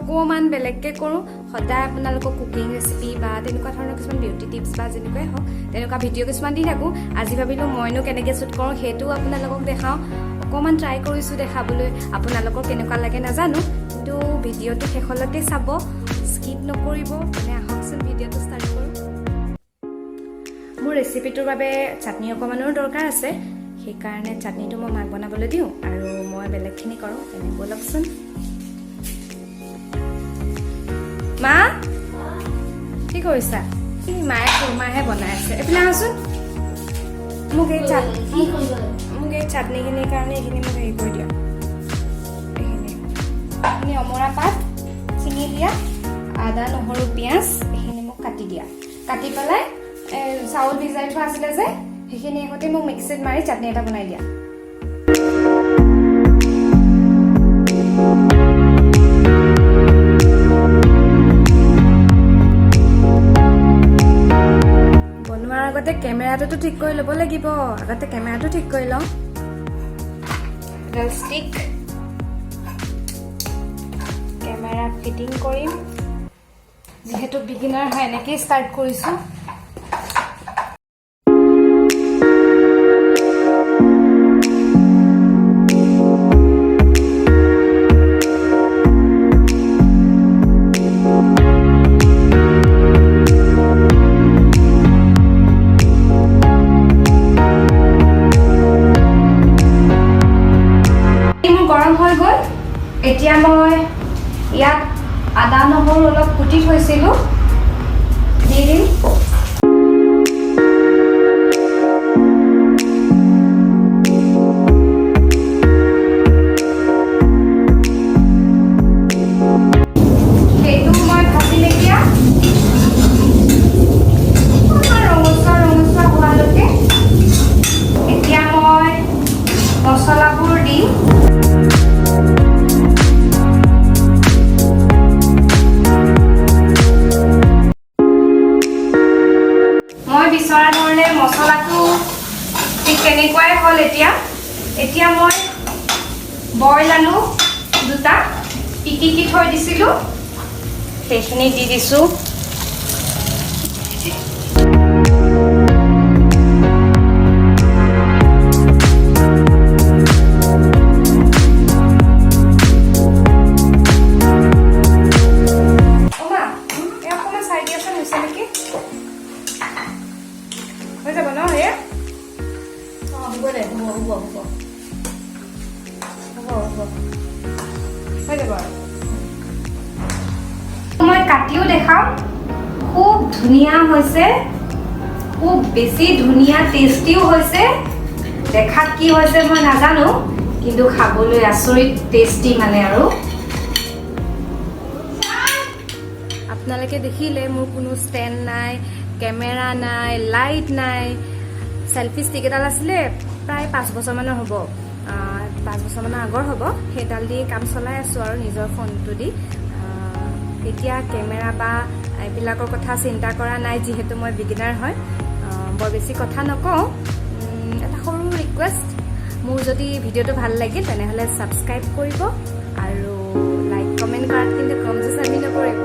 অকণমান বেলেগকৈ কৰোঁ। সদায় আপোনালোকক কুকিং ৰেচিপি বা তেনেকুৱা ধৰণৰ কিছুমান বিউটি টিপছ বা যেনেকুৱাই হওক, তেনেকুৱা ভিডিঅ' কিছুমান দি থাকোঁ। আজি ভাবিলোঁ মইনো কেনেকৈ শ্বুট কৰোঁ, সেইটোও আপোনালোকক দেখাওঁ। অকণমান ট্ৰাই কৰিছোঁ দেখাবলৈ, আপোনালোকৰ কেনেকুৱা লাগে নাজানো, কিন্তু ভিডিঅ'টো শেষলৈকে চাব, স্কিপ নকৰিব। মানে আহকচোন, ভিডিঅ'টো ষ্টাৰ্ট কৰোঁ। মোৰ ৰেচিপিটোৰ বাবে চাটনি অকণমানৰো দৰকাৰ আছে, সেইকাৰণে চাটনিটো মই মাক বনাবলৈ দিওঁ আৰু মই বেলেগখিনি কৰোঁ। তেনে ব'লকচোন। মা, কি কৰিছা? এই মায়ে খুৰমাহে বনাই আছে। এইফালে আহাচোন। মোক এই চাটনিখিনিৰ কাৰণে এইখিনি মোক হেৰি কৰি দিয়া। এইখিনি এইখিনি অমৰা পাত ছিঙি দিয়া, আদা, নহৰু, পিঁয়াজ এইখিনি মোক কাটি দিয়া। কাটি পেলাই চাউল ভিজাই থোৱা আছিলে যে, সেইখিনি সৈতে মোক মিক্সিত মাৰি চাটনি এটা বনাই দিয়া। বনোৱাৰ আগতে কেমেৰাটোতো ঠিক কৰি ল'ব লাগিব। আগতে কেমেৰাটো ঠিক কৰি লওঁ। এডাল ষ্টিক, কেমেৰা ফিটিং কৰিম। যিহেতু বিগিনাৰ হয়, এনেকেই ষ্টাৰ্ট কৰিছোঁ। মোৰ গৰম হৈ গ'ল। এতিয়া মই ইয়াত আদা, নহৰু অলপ কুটি থৈছিলোঁ, দি দিম। সেইটো মই ভাজিম এতিয়া অকণমান ৰঙচুৱা ৰঙচুৱা হোৱালৈকে। এতিয়া মই মছলাবোৰ দিম। মই বিচৰা ধৰণে মছলাটো ঠিক তেনেকুৱাই হ'ল। এতিয়া এতিয়া মই বইল আলু দুটা পিটিকি থৈ দিছিলোঁ, সেইখিনি দি দিছোঁ। অ' মা, এই অকণমান চাই দিয়াচোন, হৈছে নেকি? হৈ যাব ন এয়া? অঁ, হ'ব দে, হ'ব হ'ব হ'ব। হ'ব হ'ব, হৈ যাব। আৰু মই কাটিও দেখাম। খুব ধুনীয়া হৈছে, খুব বেছি ধুনীয়া, টেষ্টিও হৈছে। দেখাত কি হৈছে মই নাজানো, কিন্তু খাবলৈ আচৰিত টেষ্টি। মানে আৰু আপোনালোকে দেখিলে, মোৰ কোনো ষ্টেণ্ড নাই, কেমেৰা নাই, লাইট নাই। চেল্ফি ষ্টিক এডাল আছিলে, প্ৰায় 5 বছৰমানৰ হ'ব, 5 বছৰমানৰ আগৰ হ'ব। সেইডাল দি কাম চলাই আছোঁ আৰু নিজৰ ফোনটো দি। এতিয়া কেমেৰা বা এইবিলাকৰ কথা চিন্তা কৰা নাই, যিহেতু মই বিগিনাৰ হয়। বৰ বেছি কথা নকওঁ। এটা সৰু ৰিকুৱেষ্ট, মোৰ যদি ভিডিঅ'টো ভাল লাগিল, তেনেহ'লে ছাবস্ক্ৰাইব কৰিব আৰু লাইক, কমেণ্ট কৰাত কিন্তু কমজোচামি নকৰিব।